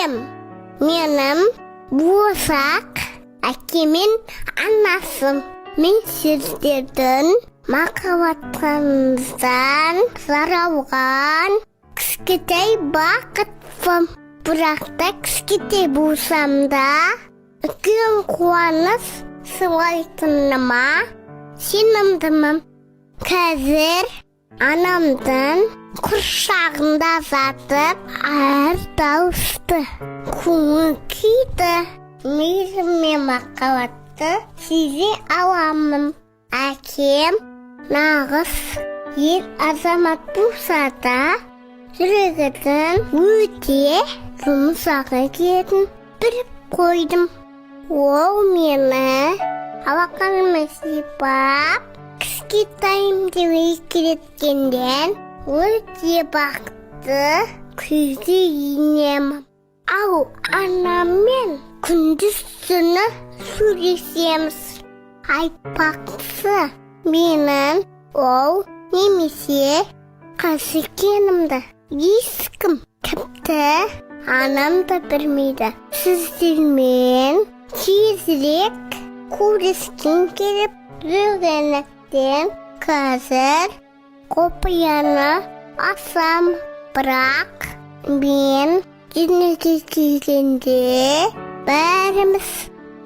Сәлем! Менің Болашақ әкем мен анасым. Мен сіздердің махаббаттарыңыздан жаралған кішкентай бақытпын. Бірақ та кішкентай болсам да, үлкен қуаныш сыйлайтыныма сенімдімін. Қазір анамдың құрсағында жатып, әр дауысты, көңіл күйді, мейірім мен махаббатты сезе аламын. Әкем нағыз ер азамат болса да, жүрегінің өте жұмсақ екенін біліп қойдым. Ол мені алақанымен сипап, кішкентайым деп еркелеткеннен өте бақытты күйге енемін. Ал анаммен күндіз түні сөйлесеміз. Айтпақшы, менің ұл немесе қыз екенімді ешкім, тіпті анам да білмейді. Сіздермен тезірек көріскім келіп жүргендіктен, қазір құпияны ашам. Бірақ мен дүниеге келгенде бәріміз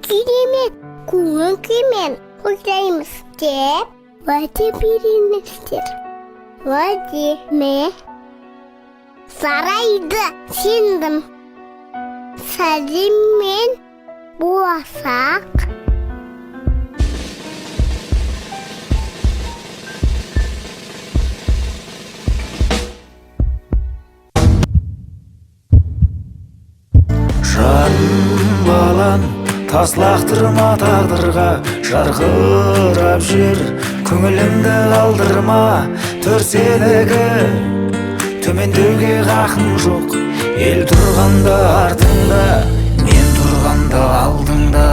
керемет көңіл күймен ойлаймыз деп уәде беріңіздер. Уәде ме? Жарайды, сендім. Сәлеммен, Болашақ. Жаным, балам, тас лақтырма тағдырға, жарқырап жүр, көңіліңді қалдырма. Төр сенікі, төмендеуге хақың жоқ. Ел тұрғанда артыңда, мен тұрғанда алдыңда.